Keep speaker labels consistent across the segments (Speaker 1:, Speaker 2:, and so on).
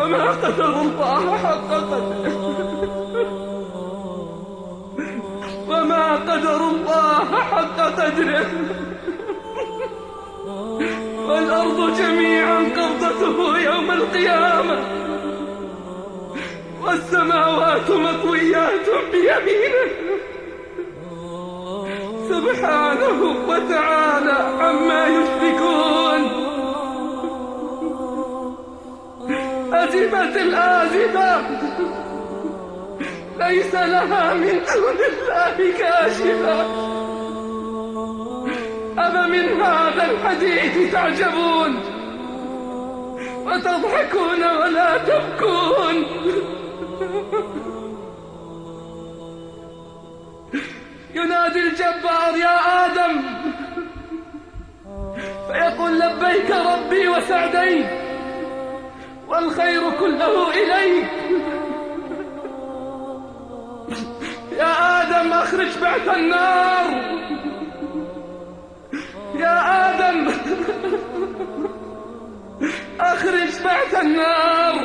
Speaker 1: وما قدر الله حق قدره، وما قدر الله حق قدره. والأرض جميعا قبضته يوم القيامة، والسماوات مطويات بيمينه، سبحانه وتعالى عما يشركون. أزفت الآزفة، ليس لها من دون الله كاشفة. أفمن هذا الحديث تعجبون وتضحكون ولا تبكون. ينادي الجبار يا آدم، فيقول لبيك ربي وسعديك، والخير كله إليك. يا آدم أخرج بعث النار، يا آدم أخرج بعث النار.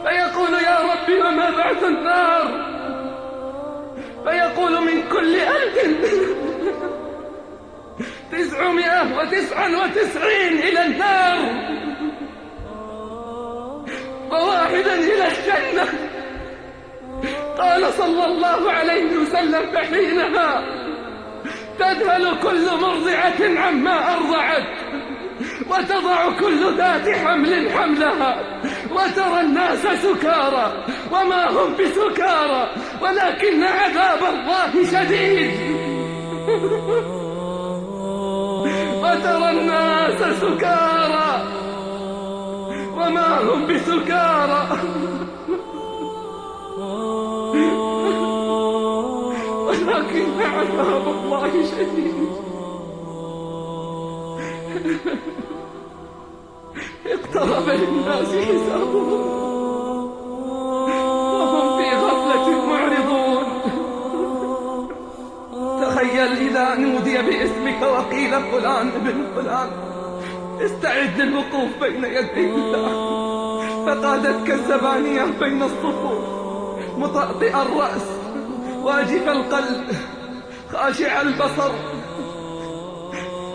Speaker 1: فيقول يا ربي وما بعث النار؟ فيقول من كل 1999 إلى النار، وواحدا إلى الجنة. قال صلى الله عليه وسلم فحينها تذهل كل مرضعة عما أرضعت، وتضع كل ذات حمل حملها، وترى الناس سكارى وما هم بسكارى، ولكن عذاب الله شديد. وترى الناس سكارى وما هم بسكارى، ولكن عذاب الله شديد. اقترب للناس حسابهم وهم في غفلة معرضون. تخيل إذا نودي باسمك وقيل فلان ابن فلان، استعد للوقوف بين يدي الله. فقادتك الزبانية بين الصفوف، مطأطئ الرأس، واجف القلب، خاشع البصر.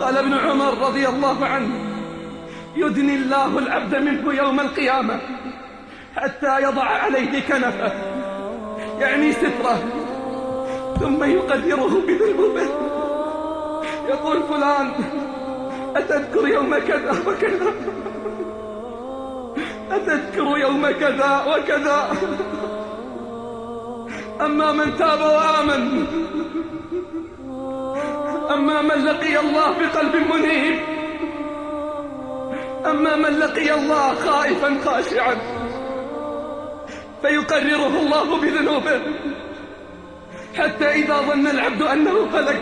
Speaker 1: قال ابن عمر رضي الله عنه: يدني الله العبد منه يوم القيامة حتى يضع عليه كنفه، يعني ستره، ثم يقدره بذنوبه. يقول فلان أتذكر يوم كذا وكذا، أتذكر يوم كذا وكذا. أما من تاب وآمن، أما من لقي الله بقلب منيب، أما من لقي الله خائفا خاشعا، فيقرره الله بذنوبه، حتى إذا ظن العبد أنه هلك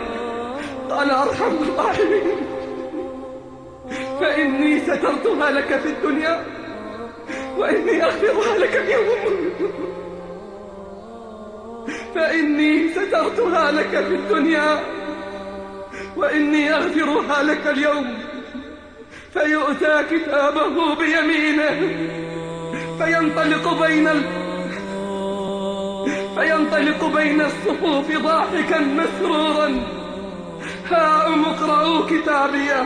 Speaker 1: قال أرحم الراحمين، فإني سترتها لك في الدنيا وإني أغفرها لك اليوم، فإني سترتها لك في الدنيا وإني أغفرها لك اليوم. فيؤتى كتابه بيمينه، فينطلق بين الصفوف ضاحكا مسرورا: هاؤم اقرءوا كتابيه،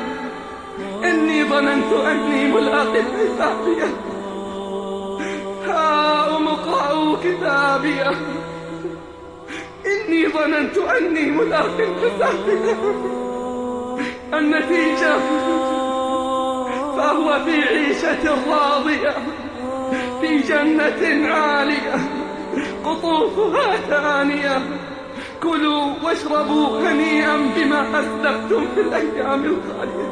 Speaker 1: إني ظننت أني ملاق حسابيه. هاؤم اقرءوا كتابيه، إني ظننت أني ملاق حسابيه. النتيجة فهو في عيشة راضية، في جنة عالية، قطوفها دانية. كلوا واشربوا هنيئا بما أسلفتم في الأيام الخالية.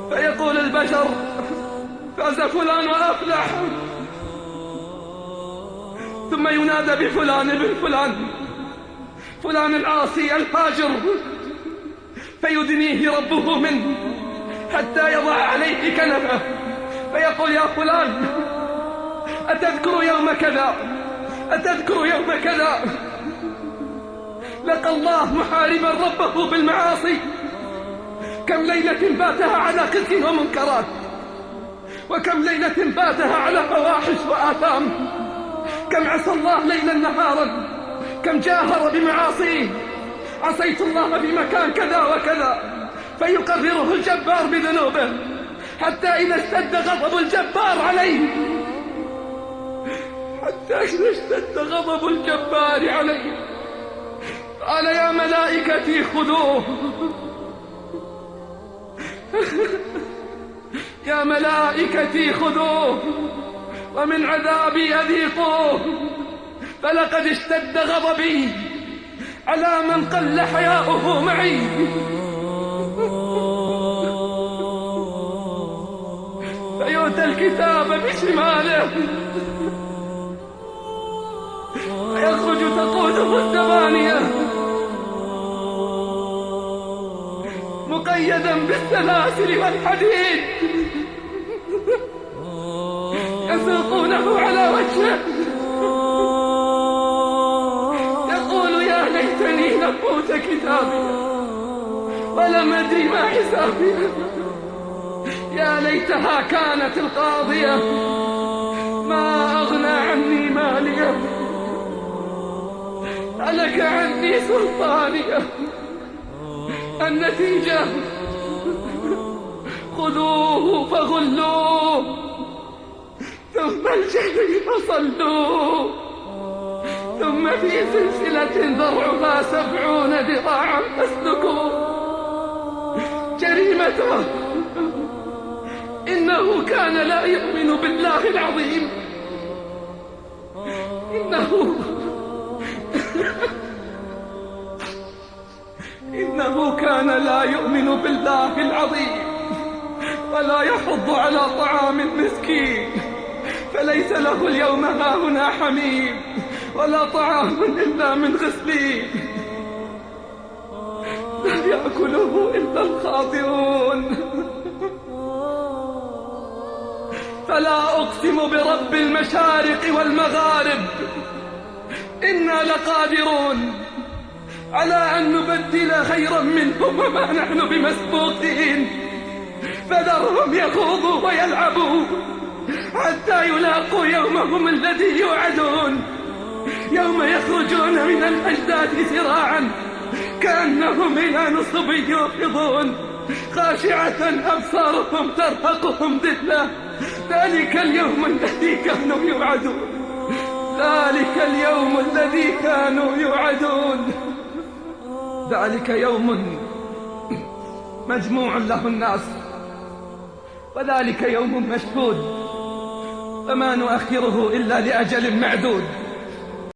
Speaker 1: فيقول البشر: فاز فلان وأفلح. ثم ينادى بفلان ابن فلان، فلان العاصي الفاجر، فيدنيه ربه منه حتى يضع عليه كنفه، فيقول: يا فلان أتذكر يوم كذا، أتذكر يوم كذا. لقى الله محاربا ربه بالمعاصي، كم ليلة باتها على خزي ومنكرات، وكم ليلة باتها على فواحش وآثام، كم عصى الله ليلا نهارا، كم جاهر بمعاصيه، عصيت الله في مكان كذا وكذا، فيقرره الجبار بذنوبه، حتى إذا اشتد غضب الجبار عليه، حتى إذا اشتد غضب الجبار عليه قال يا ملائكتي خذوه، يا ملائكتي خذوه ومن عذابي أذيقوه، فلقد اشتد غضبي على من قل حياؤه معي. فيؤتى الكتاب بشماله فيخرج تقوده الزبانية مقيدا بالسلاسل والحديد، يسوقونه على وجهه، يقول يا ليتني لم أوت كتابي ولم أدري ما حسابي، يا ليتها كانت القاضية، ما أغنى عني مالية، هلك عني سلطانية. النتيجة خذوه فغلوه ثم الجحيم صلوه، ثم في سلسلة ذرعها 70 ذراعا فاسلكوه. جريمته إنه كان لا يؤمن بالله العظيم، إنه كان لا يؤمن بالله العظيم ولا يحض على طعام المسكين، فليس له اليوم هاهنا حميم ولا طعام إلا من غسلين، لا يأكله إلا الخاطئون. فلا أقسم برب المشارق والمغارب إنا لقادرون على أن نبدل خيرا منهم وما نحن بمسبوقين، فذرهم يخوضوا ويلعبوا حتى يلاقوا يومهم الذي يوعدون، يوم يخرجون من الأجداث سراعا كأنهم إلى نصب يوفضون، خاشعة أبصارهم ترهقهم ذلة، ذلك اليوم الذي كانوا يوعدون، ذلك اليوم الذي كانوا يوعدون. ذلك يوم مجموع له الناس وذلك يوم مشهود، فما نؤخره إلا لأجل معدود.